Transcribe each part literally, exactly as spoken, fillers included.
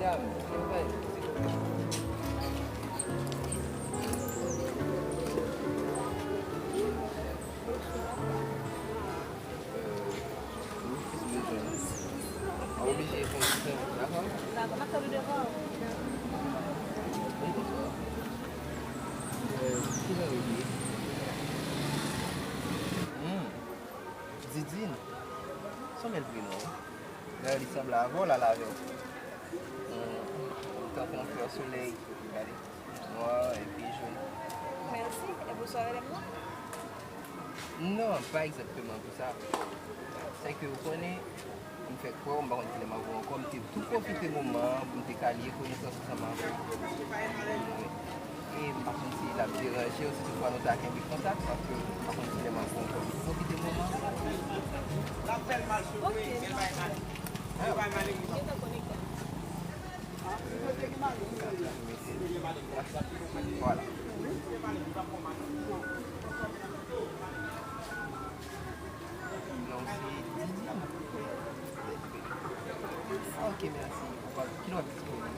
Dakò, m ap tann ou devan. Didine. Se yon bèl prenon, wi. Dayè, li sanble avè w, l al avè w. Li tankou yon flè solèy. Gade. Nwa epi jòn. Mèsi. E pou swa rele m non? Non, pa egzakteman pou sa. Se ke ou konnen, m fèk wè w, m pa konn kilè m ap wè w ankò, m te tou pwofite moman an pou m te ka lye konesans ansanm avè w. E m pa konn si l ap deranje w si toutfwa nou ta kenbe kontak, paske m pa konn kilè m ap wè w ankò. M te pwofite moman an. Ok. Gentan konekte. Voilà. Non, se Didi. Ok, mèsi. Ou pa, kilè w ap disponib?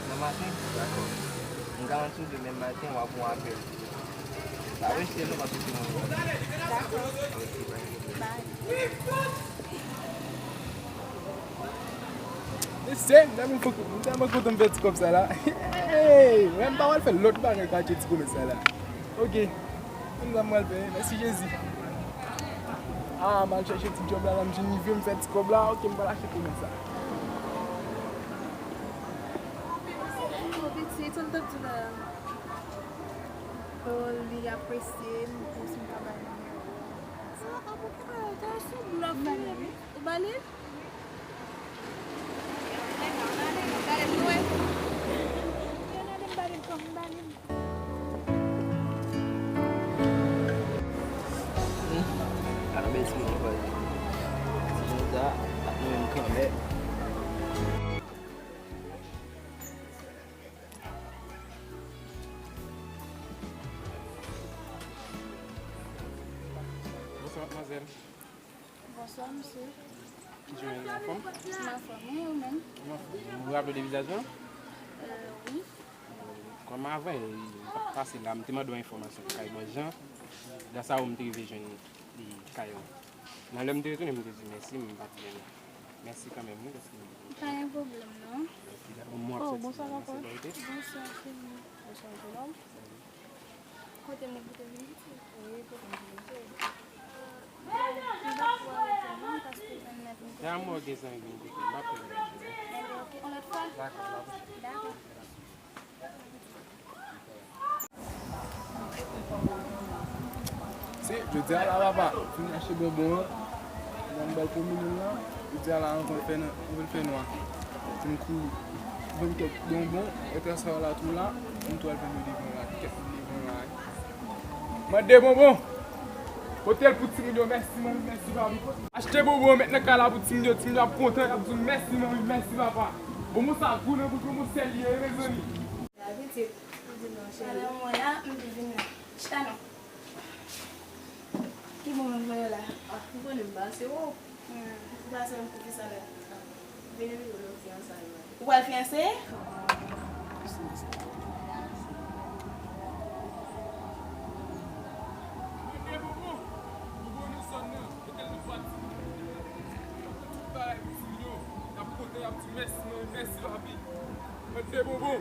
Nan maten? Dakò. M garanti w demen maten, w ap yon apèl. Pa rejte non, paske se mwen. Dakò. Ok, bye. Bye. Mesye, m tèlman kontan, m tèlman kontan m fè ti kòb sa la. Hey, mwen m pa pral fè lòt bagay k atire ti komès sa la. Ok. Konn sa m pral fè. Mèsi Jezi. Ah, m al chèche ti djòb la, la m jwenn rive, m fè ti kòb la. Ok, m pral achte komès sa. Oh, pitit, sa m t ap di la. Oh, li apresye m pou si m ka ba l nimewo. Sa ap okipe, ta sou blòf li. Ou ba li? Gade, nou wè. Yo, gade, m ba li, m ba li. Hmm. Ah, mèsi, mon frè. Ti jan sa, ap nou menm kanmè. Bonswa, madmwazèl. Bonswa, mesye. Kijan w ye, anfòm? M anfòm, e ou menm? M anfòm. Ou raple de vizaj mwen? Euh, wi. Kòm avan, e, m t ap pase la, m te mande yon enfòmasyon pou kay mwen, Jan. Gras a ou, m te rive jwenn, e, kay ou. Nan lè m te retounen, m te di mèsi, m pa t jwenn ou. Mèsi kanmenm, wi, paske m te... Pa gen pwoblèm, non. Mèsi, dakò. Bon, mwen ap soti. Oh, bonswa, papa. Bonswa, cheri. Bonswa, jeune homme. Kote m te vin? Wi, kote m te vin? M pa twò rete non, paske jwenn nèg m te... Damò gen zanmi m kote m, m ap fè l. Enben, ok, yon lòt fwa. Dakò, la pwochèn. Dakò. Se, jodi a la, papa, fin achte bonbon an. Nan m ba l pou moun nan, li di a la ankò l fè nan, ankò l fè nwa. Fin kouri. Vann kèk bonbon, e transfè la tou la, moun tou al vann yo devan la, kèk moun devan la. Mande bonbon! Pote l pou timoun yo, mèsi manmi, mèsi papi. Achte bonbon, met nan kay la pou timoun yo, timoun yo ap kontan, y ap di w mèsi manmi, mèsi papa. Bonbon sa gou nan bouch, bonbon sèl li ye, wi mezanmi. La pitit. Di non, cheri. Madanm mwen la, m te vin la. Chita non. Ki bon mwen voye la? Ah, m konnen m pase w. Hmm, ou pase m pou ki sa menm? Vini pou nou fiyanse mwen. Ou pral fiyanse? Mete bonbon, ou bon nan zòn nan, mete l nan pati. Tout bagay pou timoun yo, y ap kontan, y ap di mèsi manmi, mèsi papi. Mete bonbon.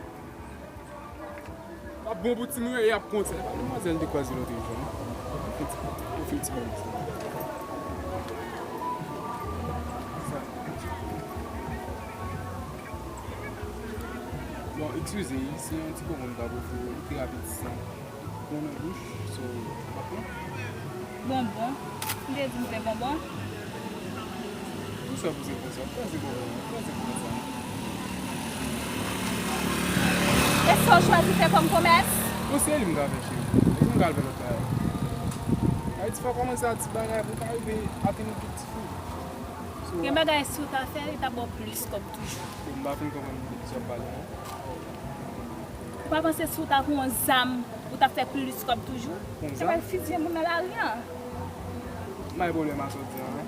L ap bon pou timoun yo, y ap kontan. Demwazèl te kwaze lòt jou, wi. Ou fè ti, ou fè ti bagay sa. Bon, eskize, se yon ti bonbon m t ap ofri w, li te rapid san. Bon nan bouch, so, m ap pran. Bonbon. M te di m vle bonbon. Poukisa w pouse konsa? Kraze bonbon, kraze konsa. E sa w chwazi fè kòm komès? Bon, se li m ka fè, cheri. Epi m ka al fè lòt bagay. Ayiti fò kòmanse a ti bagay pou w ka rive atenn objektif ou. So, gen bagay si w ta fè, li t ap ba w plis kòb toujou. Bon, m pa fin konprann sa w ap pale, non. Ou pa panse si w ta pran yon zam, ou t ap fè plis kòb toujou? Pran yon zam? Se pa fizye moun nan lari an. M bay pwoblèm a sa w di an, non.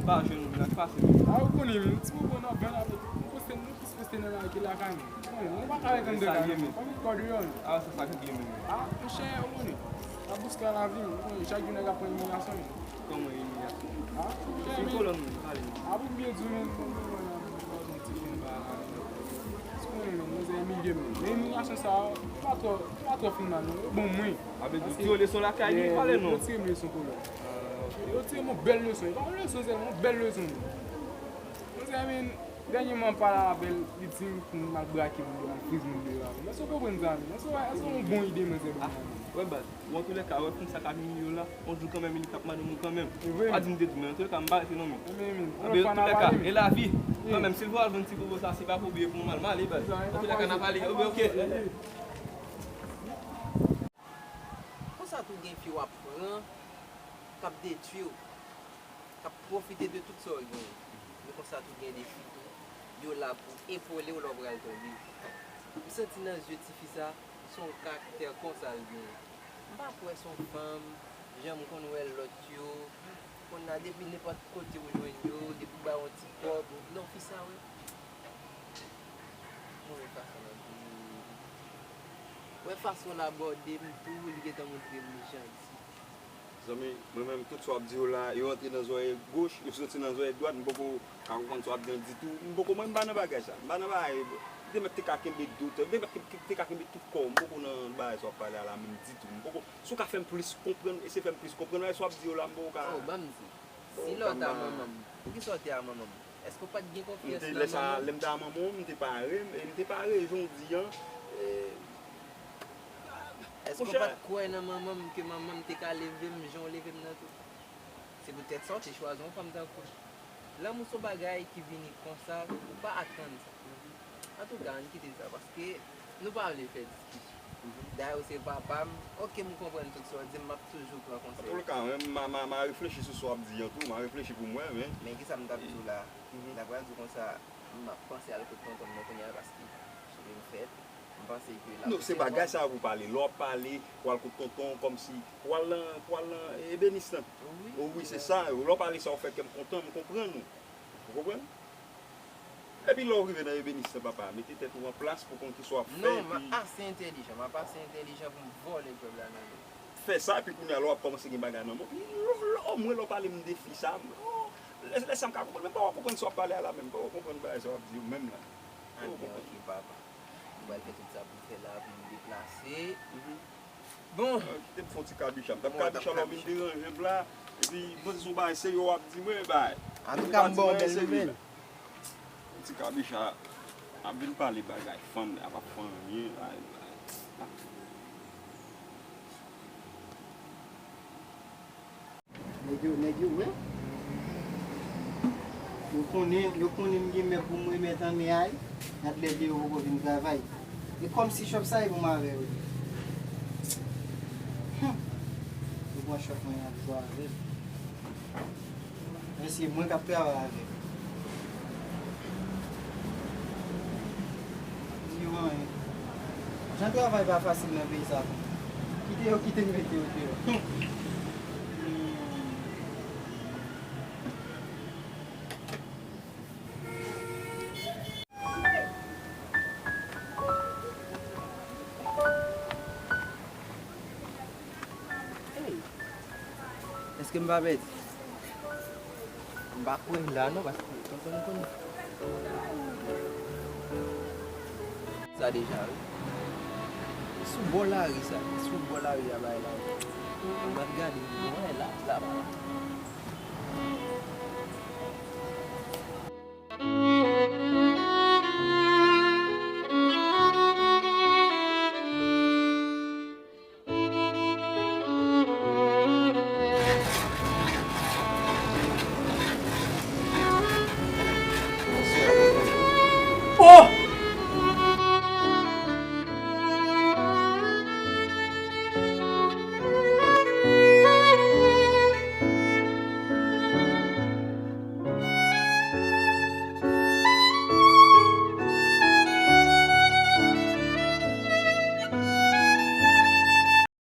Pa jwenn ou, men sa k pase menm? A, ou konnen menm, ti bobo nan bèl avèk ou poste, nou plis poste nan lari ke lakay nou. Ou konnen, nou pa ka ret anndan kay nou, fò nou sot deyò menm. A, se sa k gen menm. A, monchè, ou konnen, la boustra lavi, ou konnen, chak jou nèg ap pran imilyasyon menm. Kòman imilyasyon? A, monchè, men, a, pou m byen di w, men, bon, bon, bon, bon, bon, ti fen ba la, ou konnen, men, manzè imilye m, men imilyasyon sa a, pa twò, pa twò fin mal, non, yo ban mwen. A, vle di, ou tire leson lakay li, pale non. Yo tire m leson kolè. Yo tire m yon bèl leson. E pa yon leson sèlman, yon bèl leson. Manzè, men, dènyèman m pale avè l, li di m pou m al brake moun yo, al friz moun yo a. Èske w konprann sa, men? Èske w, èske w yon bon ide, manzè, ban mwen? Wè, baz, bon, antoulèka, wè, fanm sa k ap imilye w la, yon jou kanmenm, li t ap madanm ou kanmenm. Pa di m te di, men antoulèka, m pa rete non, men. Anben, yon lòt fwa n a pale, men. E lavi, kanmenm, si l vle al jwenn ti bobo sa, se pa pou bliye pou m al, m ale, baz. Antoulèka, n a pale. Oke, oke. Konsa tou gen fi w ap pran, k ap detwi w, k ap pwofite de tout sa w genyen. Men konsa tou gen de fi tou, yo la pou epole w lè w pral tonbe. M santi nan zye tifi sa, se yon karaktè konsa l genyen. M pa kwè se yon fanm, jan m konn wè lòt yo, konn la depi nenpòt kote ou jwenn yo, depi w ba yo yon ti kòb, non, fi sa, wi. Move fason l ap di. Wè fason l abòde m tou, li gentan montre m jan l di. Zanmi, mwen menm, tout sa w ap di yo la, yo antre nan zòrèy goch, yo soti nan zòrèy dwat, m poko ka konprann sa w ap di an ditou. M poko, mwen, m pa nan bagay sa. M pa nan bagay, m te mèt te ka kenbe dout, m te mèt te, te ka kenbe tout kò w. M poko nan bagay sa w ap pale a la menm ditou. M poko, si w ka fè m plis konprann, eseye fè m plis konprann bagay sa w ap di yo la, m poko ka. Oh, ban m di. Si lè w te a manman m, poukisa w te a manman m? Èske w pa t gen konfyans nan manman m? Lè sa, lè m te a manman w, m te pare, e m te pare, jan w di an, e, Èske w pa t kwè nan manman m, ke manman m te ka leve m jan w leve m nan tou? Se poutèt sa w te chwazi yon fanm tankou m. Lanmou se yon bagay ki vini konsa, ou pa atann sa. Antouka, ann kite sa, paske nou pa vle fè diskisyon. Dayè, ou se papa m, oke, m konprann tout sa w di m, m ap toujou pran konsèy. Antouka, mwen, m a, m a, m a reflechi sou sa w ap di an tou, m a reflechi pou m wè, men. Men kisa m t ap di w la? M ta pral di w konsa, m ap panse al kot tonton m nan kounye a, paske cheve m fèt, m panse ke l ap. Non, se bagay sa pou pale. Lè w ap pale, pou al kot tonton, kòmsi, pou al nan, pou al nan ebenis lan. Wi. O wi, se sa. Lè w pale sa, w fè kè m kontan, m konprann ou. Ou konprann? Epi lè w rive nan ebenis lan, papa, mete tèt ou an plas pou konn kisa w ap fè. Non, m ap ase entèlijan, m ap ase entèlijan pou m vòlè kòb la nan men w. Fè sa, epi kounye a, lè w ap kòmanse gen bagay nan men w, epi lè, lè, omwen lè w pale m de fi sa, m, oh, lè, lè sa m ka konprann, men m poko konprann sa w ap pale a la menm, m poko konprann bagay sa w ap di yo menm la. M poko konprann. Anben, oke, papa. M pral fè tout sa pou m fè la, pou m deplase. Bon. Kite m fè yon ti kabicha. M t ap kabicha lè w vin deranje m la. Epi, bon, se yon bagay serye w ap di mwen, bay. Antouka, m ba w bèl nouvèl. Yon ti kabicha ap vin pale bagay fanm, ap ap fè anyen, bay, bay. Nèg yo, nèg yo, wè. Yo konnen, yo konnen m gen mèb pou m remèt an men a, y ap lè vye yo poko vin travay. E kòmsi chòf sa e pou m avè yo. Hum. Yo pran chòf mwen y ap jwe avè l. Men se mwen k ap travay avè l. Di yo anyen. Jan travay pa fasil nan peyi sa tou. Kite yo kite m mete yo deyò. Hey! Èske m pa pèdi? M pa kwè la non, paske tonton m konnen. Sa deja, wi. Sou bò lari sa, sou bò lari a bay la. M ap gade, m wè la, laba.